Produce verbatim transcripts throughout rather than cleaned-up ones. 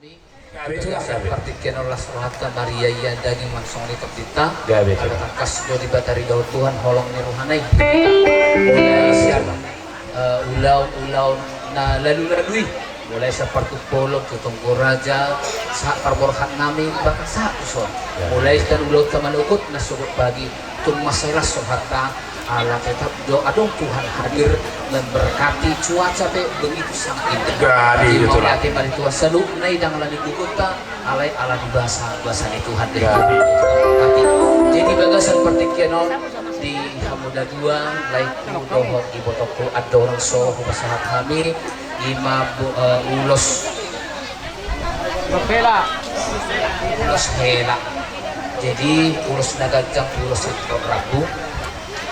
Gabe, gabe. Partingkian on las rohanta, mariaia daging langsung di tondinta. Gabe. Ala tangkas do Debata ridho Tuhan holong ni rohana i. Mulai sian, eh, ulaon-ulaon na lalu-lalu i. Mulai sian partumpolon tu tonggo raja, sahat parborhat nami, bahkan sahat tu son. Gabe. Mulai sian ulaonta manogot na sogot pagi, tung mansai las rohanta, ala tetap do adong Tuhan hadir memberkati cuaca pe begitu sangat indah. Gabe, jadi betul. Mauliate ma di Tuhan, saluhutna i ndang ala ni gogonta, alai ala ni basa, basa ni Tuhan do. Gabe. Jadi bagasan partingkian on di hamu na dua, laengku dohot ibotongku, andorang so hupasahat hami, ima bo-, eh, ulos Hela. Ulos hela. Jadi ulos na ganjang, ulos sitorop rambu.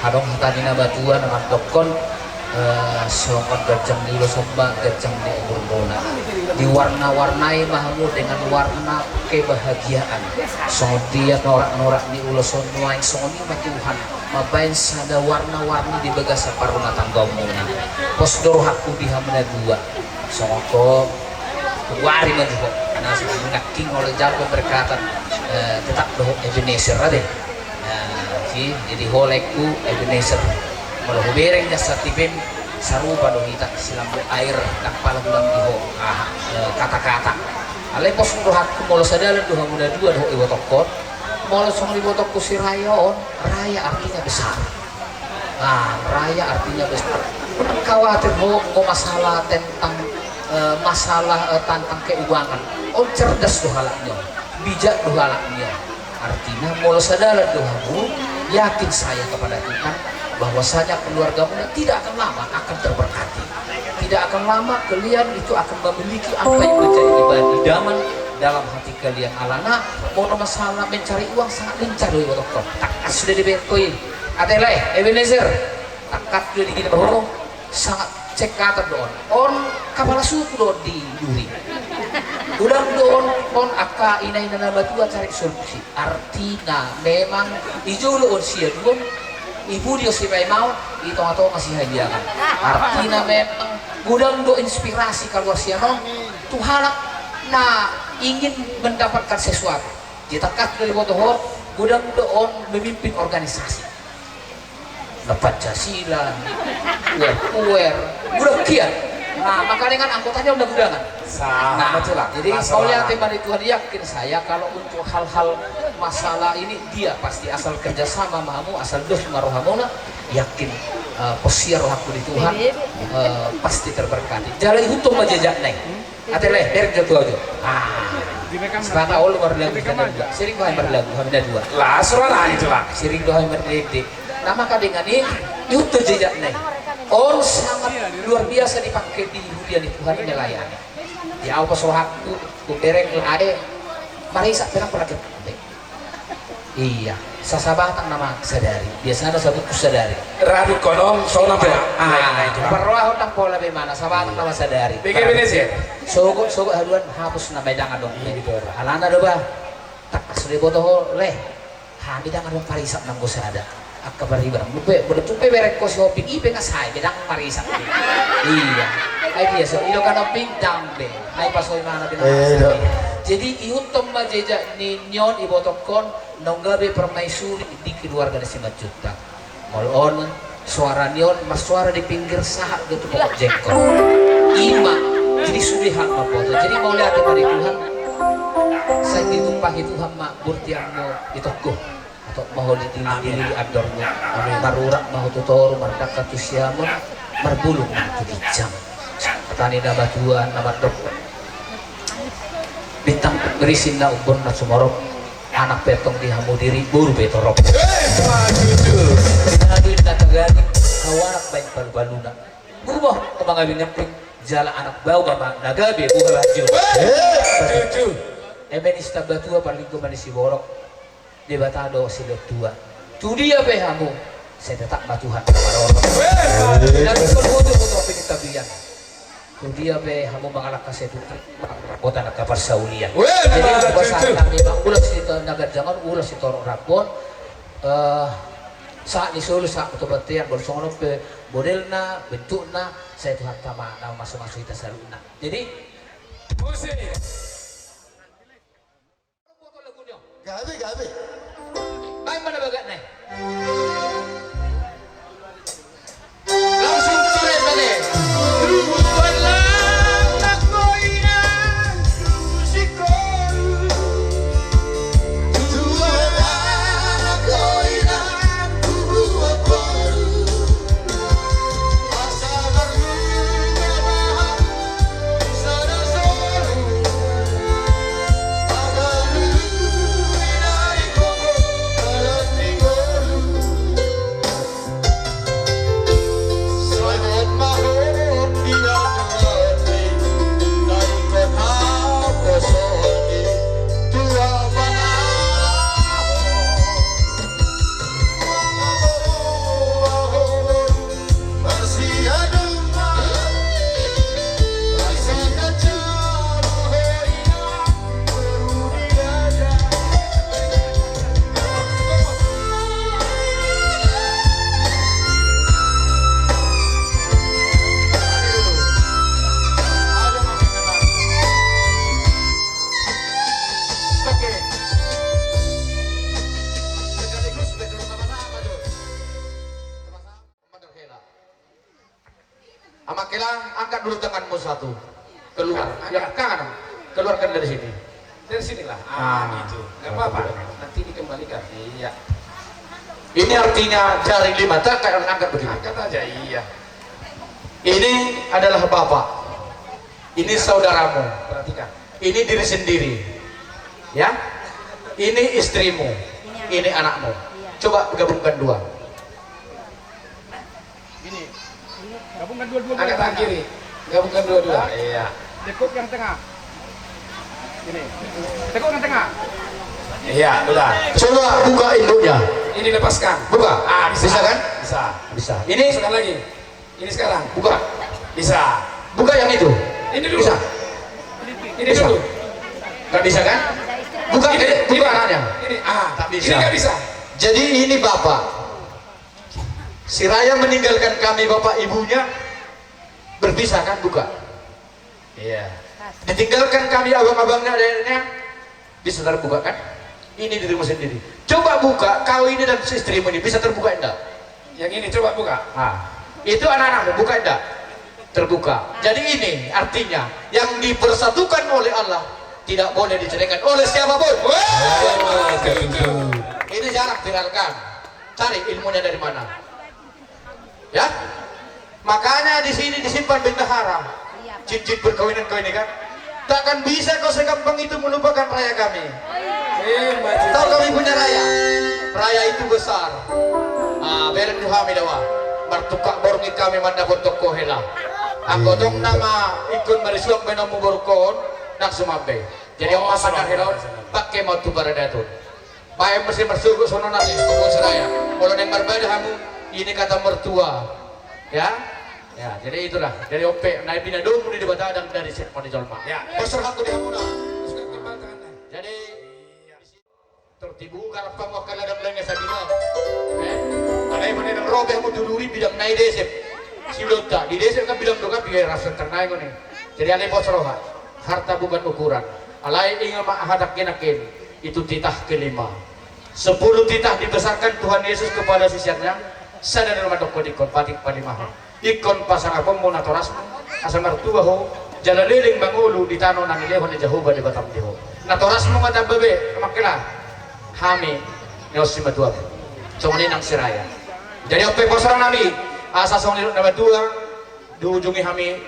Adong hata ni na matua na mandokkon, eh, songon ganjang ni ulos on ma ganjang ni umurmuna. Diwarna-warnai ma hamu dengan warna kebahagiaan. Songon dia norak-norak ni ulos on nuaeng, songon i ma Tuhan mambaen sada warna-warni di bagasan parrumatanggaonmuna. Pos do rohangku di hamu na dua. Songon ho, huari ma di ho. Na songon i nangkin olo jalo pemberkatan, eh, tetap do ho Ebenezer ate. Nah, si, jadi ho laengku Ebenezer. Molo hubereng na satipen, sarupa do hita, si lambok air, ndang pala hulang di ho, aha, eh, kata-kata. Alai pos do rohangku, molo sadalan do hamu na dua dohot ibotongkon. Molo songon ibotongku si Raya on, raya artinya besar. Ah, raya artinya besar. Khawatir ho, ho masalah tentang, eh, masalah, eh, tentang keuangan. On cerdas do halak ni on, bijak do halak ni on. Artina molo sadalan do hamu, yakin saya kepada Tuhan bahwasanya keluargamu tidak akan lama akan terberkati. Tidak akan lama kalian itu akan memiliki apa yang menjadi idaman dalam hati kalian. Alana molo masalah mencari uang sangat lincah do ibotongkon. Tangkas sude dibereng ho i. Ate lae, Ebenezer. Tangkas do di gina ho, sangat cekatan do on. On kapala suku do on di duri. Godang do on, on angka ina-ina na matua cari solusi. Artina memang i jolo on siaduon, i pudi on si paimaon, i tonga-tonga si haliangan. Artina memang godang do inspirasi kaluar sian on tu halak na ingin mendapatkan sesuatu. Jadi tangkas do diboto ho, godang do on memimpin organisasi. Na Pancasila, kuer-kuer, godang hian. Nah, maka dengan anggotanya udah godangan. Nah, jadi mauliate ma di Tuhan, yakin saya kalau untuk hal-hal masalah ini dia pasti asal kerjasama ma hamu, asal dos ma rohamuna, yakin, eh, pos ia rohangku di Tuhan, eh, pasti terberkati. Jala ihuthon ma jejak nai. Ate lae, bereng jo tu au jo. Ah. Sipata olo marlagu hami na dua. Sering do hami marlagu hami na dua. Las roha nai tu lah. Sering do hami marende. Nama ka dengan i, ihuthon jejak nai. On sangat luar biasa dipakai di huria ni Tuhan i melayani. Di au pos rohangku, hubereng lae, marisa pe ndang pernah. Iya, sa-, sabatang nama sadari. Biasana sabungkus sadari. Radu konon, songon pe. Ah, parrohahon ndang pola be mana, sabatang nama sadari. Sogot, sogot haduan hapus nama i ndang adong. Alana do ba. Tangkas do diboto ho lae. Hami ndang adong parisap nanggo sada. Angka pariban. Molo pe, molo tung pe bereng ho si Hopi, i pe nga sae, ndang parisap. Iya. Ai biasa, i do kan Hopi ndang be. Ai pas ho i mana pe ndang sae. Jadi ihuthon ma jejak ni on ibotongkon. Naung gabe permaisuri di keluarga ni Simanjuntak. Molo on, soara ni on, marsoara di pinggir sahat do tu pokok jengkol. Ima, jadi sude hak mamboto. Jadi mauliate ma di Tuhan, sai ditumpahi Tuhan ma bortianmu i tongko. Atau ma ho dilili-lili andormu. Amin. Marurat ma ho tu toru, mardangka tu siamun, marbulung ma ho tu ginjang. Hata ni na matua, na mandok. Bintang berisin na umbun na sumorop. Anak pe tong di hamu diri, boru pe torop. Eh, ma tutu. Binadu inna taganing, hau anak baen palu-paluna. Boru ma ho tu mangabing-abing, jala anak bau ma na gabe boha baju. Eh, ma tutu. Eme ni Sitambatua, parlinggoman ni siborok, Debata do silehon tua. Tu dia pe hamu, sai tetap ma Tuhan na marorot. Eh, ma tutu. Jadi ingkon hutu, hutu Hopi ni Tapian. Tu dia pe hamu mangalangka setuki, marbotan angka parsaulian. Weh, jadi ma tutu. Pasahat nami ma, ulos sitorop na ganjang on, ulos sitorop rambu on, eh, sahat ni solu, sahat tu bontean, molo songon on pe modelna, bentukna, sai Tuhanta ma na mamasu-masu hita saluhutna. Jadi, musik. Dulu tanganmu satu. Keluar. Angkat. Ya, tangan. Keluarkan dari sini. Dari sinilah. Ah, ah, gitu. Nggak apa-apa. Nanti dikembalikan. Iya. Ini artinya jari lima, tak kayak orang angkat begini. Angkat aja, iya. Ini adalah bapak. Ini saudaramu. Perhatikan. Ini diri sendiri. Ya. Ini istrimu. Ini anakmu. Coba gabungkan dua. Ini. Gabungkan dua-dua. Angkat tangan kiri. Gabungkan dua-dua. Iya. Tekuk yang tengah. Ini. Tekuk yang tengah. Iya, udah. Coba buka induknya. Ini lepaskan. Buka. Ah, bisa. Bisa kan? Bisa. Bisa. Ini. Sekali lagi. Ini sekarang. Buka. Bisa. Buka yang itu. Ini dulu. Bisa. Ini dulu. Nggak bisa kan? Buka, ini, buka anaknya. Ini. Ah, tak bisa. Ini nggak bisa. Jadi ini bapak. Si Raya meninggalkan kami bapak ibunya, berpisah kan, buka. Iya. Ditinggalkan kami abang-abangnya, adiknya, bisa terbuka kan? Ini dirimu sendiri. Coba buka, kau ini dan istrimu ini bisa terbuka enggak? Yang ini coba buka. Ah, itu anak-anakmu, buka enggak? Terbuka. Jadi ini artinya yang dipersatukan oleh Allah tidak boleh diceraikan oleh siapapun. Wah, betul. Ini jarang viralkan. Cari ilmunya dari mana? Ya? Makanya di sini disimpan bendahara. Cincin perkawinan kau ini kan? Takkan bisa kau segampang itu melupakan raya kami. Tahu kami punya raya? Raya itu besar. Ah, bereng tu hami dawa. Martungkak borngin hami mandapothon ho hela. Anggo tong nama ingkon marisuang baenonmu borungkon, nang sumambe. Jadi, oh, anggo hela on, pangke ma tu paradaton. Baen muse marsogot songon i, pokok seraya. Molo naeng marbada hamu, ini kata mertua. Ya? Ya, jadi itulah. Jadi on pe, na pinadomu ni Debata ndang dari sian moni jolma. Ya. Pos rohangku di hamuna. Jadi, tertibu karapang wakal ladang lainnya sabila. Eh? Alai mane ndang ro be hamu tu duri bidang nai desep. Siulonta, di desep kan bidang do kan, biar rasa ternai ngoni. Jadi alai pos roha. Harta bukan ukuran. Alai ingat ma hatangki nangkin. Itu titah kelima. Sepuluh titah dibesarkan Tuhan Yesus kepada sisiannya, sada do na mandok ingkon, patik palimahon. Ingkon pasangaponmu natorasmu, asa martua ho, jala leleng mangolu di tano na nilehon ni Jahowa Debatam di ho. Natorasmu nga tamba be, amang hela, hami, ni on simatuam. Songon i nang siraya. Jadi on pe pos roha nami, asa songon i dok na matua, diujungi hami,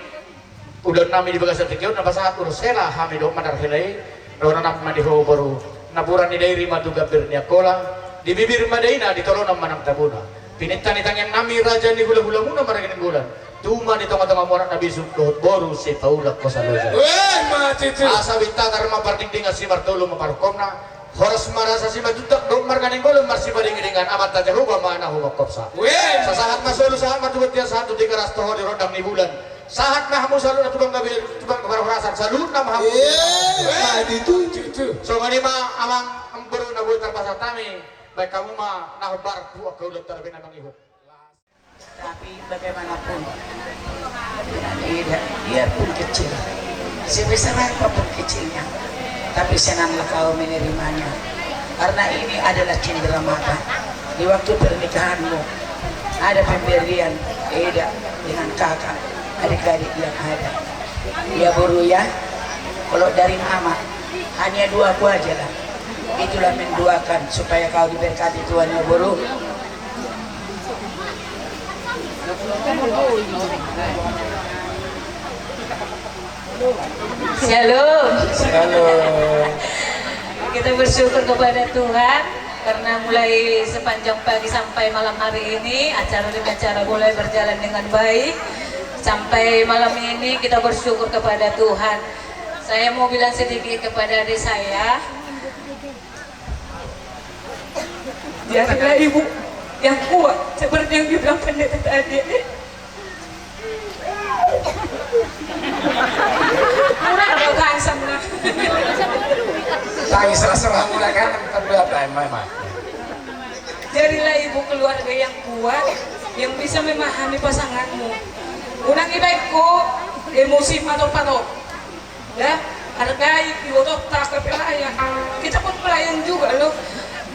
ulaon nami di bagasan tingki on, na pasahat ulos hela hami dohot mandar hela i, ro nang ma di ho boru, napuran ni Dairi ma tu gambir ni Angkola, di bibir ma daina, di tolonan ma nang tabona. Pinangido ni tangiang nami raja ni hula-hulamuna Marga Nainggolan, tubu ma di tonga-tongamu anak na bisuk dohot boru sipaulak hosa loja. Weh, ma cici. Asa bintatar ma pardingdingan, simartolu ma parungkonna, horas ma rasa Simanjuntak dohot Marga Nainggolan marsipadingdingan, Amanta Jahowa ma na humongkopsa. Weh. Sahat ma solu, sahat ma tu bontean, sahat tu Tigaras, toho di rondang ni bulan. Sahat ma hamu saluhutna tu Bangga Bel-, tu Bangga Parhorasan, saluhutna ma hamu. Weh. Ma dituju. Songon i ma amang, boru na boi tarpasahat hami, baen hamu ma na hombar tu angka ulaon tarbaen na mangihut. Tapi bagaimanapun, tidak, biarpun kecil, sebesar apapun kecilnya, tapi senanglah kau menerimanya. Karena ini adalah cendera mata. Di waktu pernikahanmu, ada pemberian, tidak, dengan kakak, adik-adik yang ada. Ya, boru, ya, kalau dari mama, hanya dua aku aja lah. Itulah mendoakan supaya kau diberkati Tuhan, ya, boru. Shalom. Shalom. Kita bersyukur kepada Tuhan karena mulai sepanjang pagi sampai malam hari ini acara demi acara mulai berjalan dengan baik. Sampai malam ini kita bersyukur kepada Tuhan. Saya mau bilang sedikit kepada adik saya. Jadilah ibu yang kuat seperti yang dibilang pendeta tadi. Murah ada kasam lah. Tangis rasa lah murah kan, tapi apa yang memang. Jadilah ibu keluarga yang kuat, yang bisa memahami pasanganmu. Unang ibaen ho emosi patok-patok. Ya, hargai ibotonta, pelayan. Kita pun pelayan juga loh.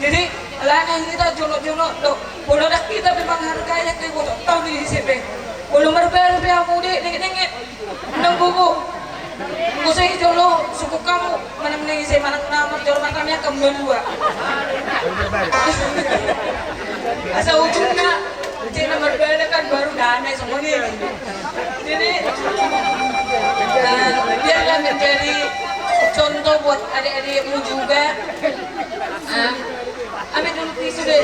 Jadi, alana hita jonok-jonok do. Molo ndang hita pe manghargai angka ibotonta, uli ise pe. Molo marbana pe hamu, dengke, dengke. Nang gogo. Molo sai jolo sungkun hamu, manang nang ise, manang na marjolo, manang na miangka, manang dua. Asa ujungna, cina marbana kan baru damai, songon i. Jadi, eh, biarlah menjadi contoh buat adik-adikmu juga. Ah, ambil dulu tisu deh.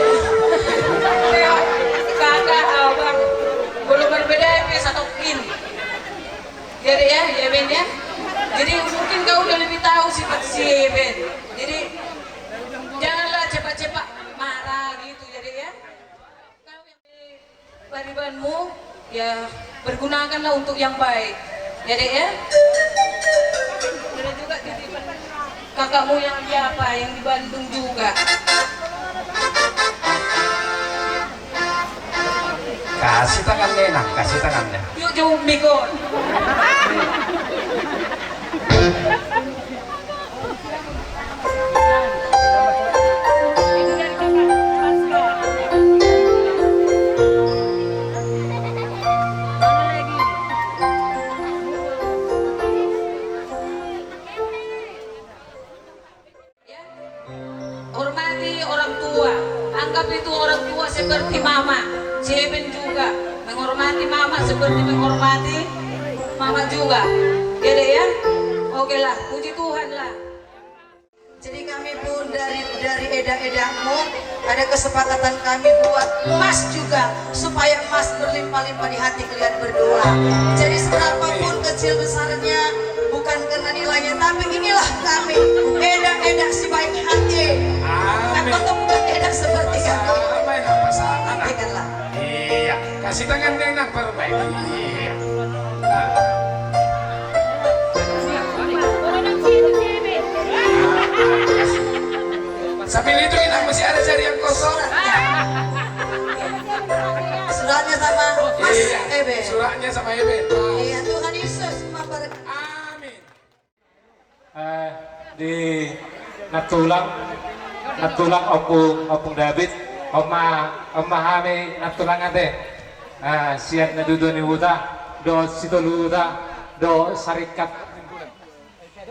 Kakak, abang, belum berbeda, ya, satu pin. Jadi ya, ya, Ben, ya. Jadi mungkin kau udah lebih tahu sifat si Ben. Jadi janganlah cepat-cepat marah gitu, jadi ya. Kau yang paribanmu, ya, pergunakanlah untuk yang baik. Ya, Dek, ya. Ada juga titipan kakakmu yang di apa, yang di Bandung juga. Kasih tangan, Nenang, kasih tangan, Nenang. Yuk, jauh mikot. Ya. Hormati orang tua. Anggap itu orang tua seperti mama. Si Eben juga menghormati mama seperti menghormati mama juga. Ya, Dek, ya? Oke lah, puji Tuhan lah. Jadi kami pun dari, dari eda-edamu, ada kesepakatan kami buat emas juga, supaya emas berlimpah-limpah di hati kalian berdua. Jadi seberapapun kecil besarnya, bukan karena nilainya, tapi inilah kami, eda-eda si baik hati. Amin. Atau bukan eda seperti kami. Sama ya, pasangan. Buktikanlah. Iya, kasih tangan, Nenang, baru baik. Iya. Nah. Sambil itu, Inang, masih ada jari yang kosong. Suratnya sama Mas Eben. Iya, suratnya sama Eben. Iya, Tuhan Yesus memberkati. Amin. Eh, di nantulang, nantulang Ompung, Ompung David, on ma, on ma hami nantulang ate. Eh, sian na dua-dua ni huta, dohot sitolu huta, dohot Sarikat,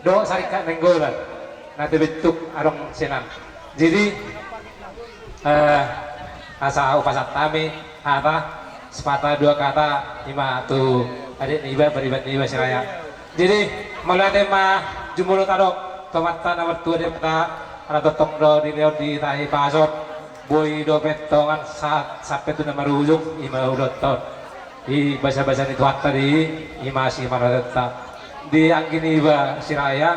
dohot Sarikat Nainggolan. Na terbentuk adong sian an. Jadi, eh, asa hupasahat hami hata, sepatah dua kata, ima tu adik niba, pariban niba Siraya. Jadi, mauliate ma jumolo tadok tu Amanta na martua Debata, ala tongtong do dilehon di tahi pason, boi dope tongan sahat sampe tu na marujung, ima udothon. Di basa-basa ni Tuhanta di, ima si marata. Di anggi niba Siraya,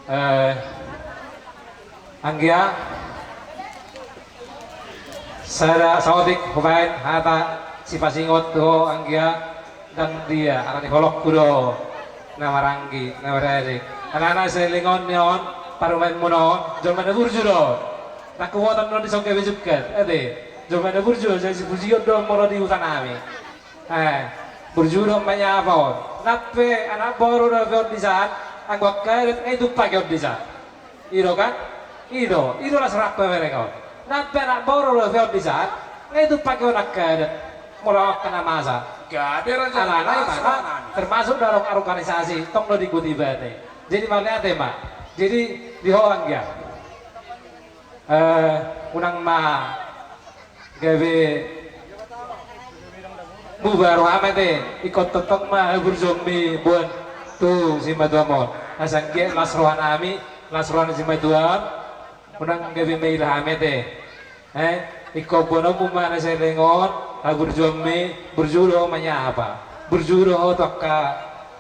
eh, anggia, sada saotik hubaen hata sipasingot tu ho anggia, ndang dia, ala ni holongku do na maranggi, na marerek. Alana seleng on, ni on, parumaenmuna on, jolma na burju do. Ndang huboto on di son gabe jungkat, ate. Jolma na burju, jadi sipujion do molo di huta nami. Eh, burju do manyapa on. Nang pe anak boru dope on di san, anggo angka adat nga i tumpaki on di san. I do kan? I do, i do las roha pamereng on. Nang pe anak boru dope on di san, nga i tumpaki on angka adat. Molo angka na masa. Gabe raja. Alana i mana, termasuk dalam organisasi, tong do diikuti bate. Jadi mauliate ma. Jadi di ho anggia. Eh, unang ma gabe bubar roham ate, ingkon tongtong ma haburjuonmi boan tu simatuam on. Asa anggiat las roha nami, las roha ni simatuam, unang gabe maila hami ate. Eh, ingkon boanonmu ma na seleng on haburjuonmi, burju do ho manyapa. Burju do ho tu angka,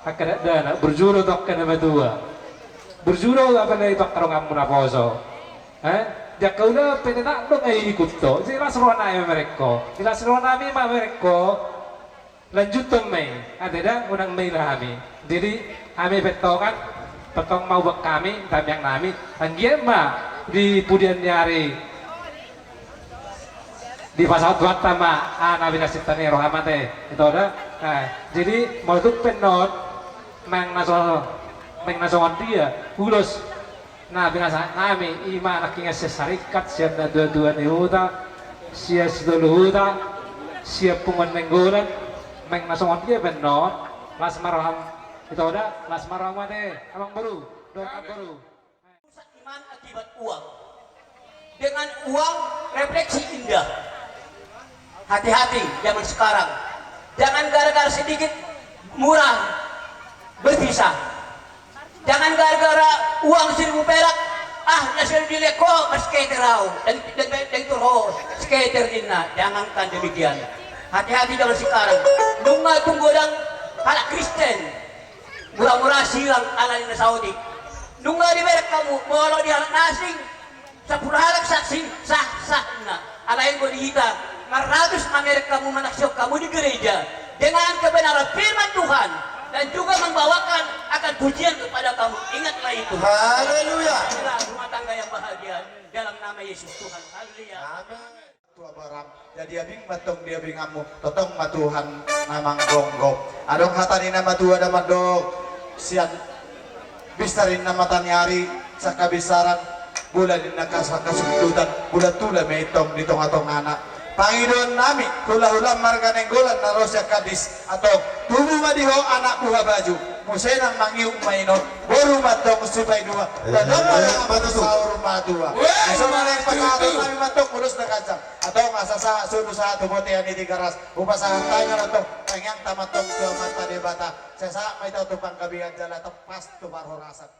angka dakdanak, burju do ho tu angka na matua. Burju do ho apalagi tu angka donganmu naposo. Eh? Di angka ulaon pe tetap do nga ikut ho. Jadi las roha nami mamereng ho. Di las roha nami mamereng ho. Lanjuthon ma i. Ate da, unang maila hami. Jadi hami pe tongan, pe tong ma ubat hami, tamiang nami. Anggiat ma di pudian ni ari dipasaut Tuhanta ma, ah, na binahen ni roham ate. Ito da. Eh, jadi molo tung pe annon, nang na so, nang na songon dia, ulos. Na pinasahat nami, ima nangkiningan sian Sarikat, sian na dua-dua ni huta, sian sitolu huta, sian punguan Nainggolan, Meng na songon dia pe annon, las ma roham. Ito da, las ma roham ate, amang boru, dohot amang boru. Rusak iman akibat uang. Dengan uang refleksi indah. Hati-hati zaman sekarang. Jangan gara-gara sedikit murah berpisah. Jangan gara-gara uang seribu perak, ah, na selalu dileko, mas keter au, dan, dan, dan itu roh, sketer inna, jangankan demikian. Hati-hati zaman sekarang, nunga tung godang halak Kristen, mura-mura silang ala ni na saotik. Nunga diberek hamu, molo di halak na asing, Sampulu halak saksi, sah, sah, na. Alai anggo di hita, maratus mamereng hamu, manaksihon hamu di gereja dengan kebenaran firman Tuhan dan juga membawakan akan pujian kepada kamu. Ingatlah itu. Haleluya. Inilah rumah tangga yang bahagia dalam nama Yesus Tuhan. Haleluya. Amin. Tua baram. Jadi abing ma tong di abinganmu, totong ma Tuhan na manggomgom. Adong hata ni na matua da mandok, sian bistar inna mata ni ari, sangka bisaran, bulan inna kas-, sangka sundutan, bulan tula ma i tong di tonga-tongana. Pangidoan nami, hula-hula marga Nainggolan na ro sian Kadis, antong, tubu ma di ho anak buha baju, muse nang mangiuk ma i non, boru ma tong sipaidua, totong ma tong saur matua. Weh, asa ma na i pasahaton nami ma tong ulos na ganjang. Antong asa sahat solu sahat tu bontean ni Tigaras. Hupasahat tangan antong, tangiang ta ma tong tu Amanta Debata. Sai sahat ma hita tu panggabean jala tompas tu parhorasan.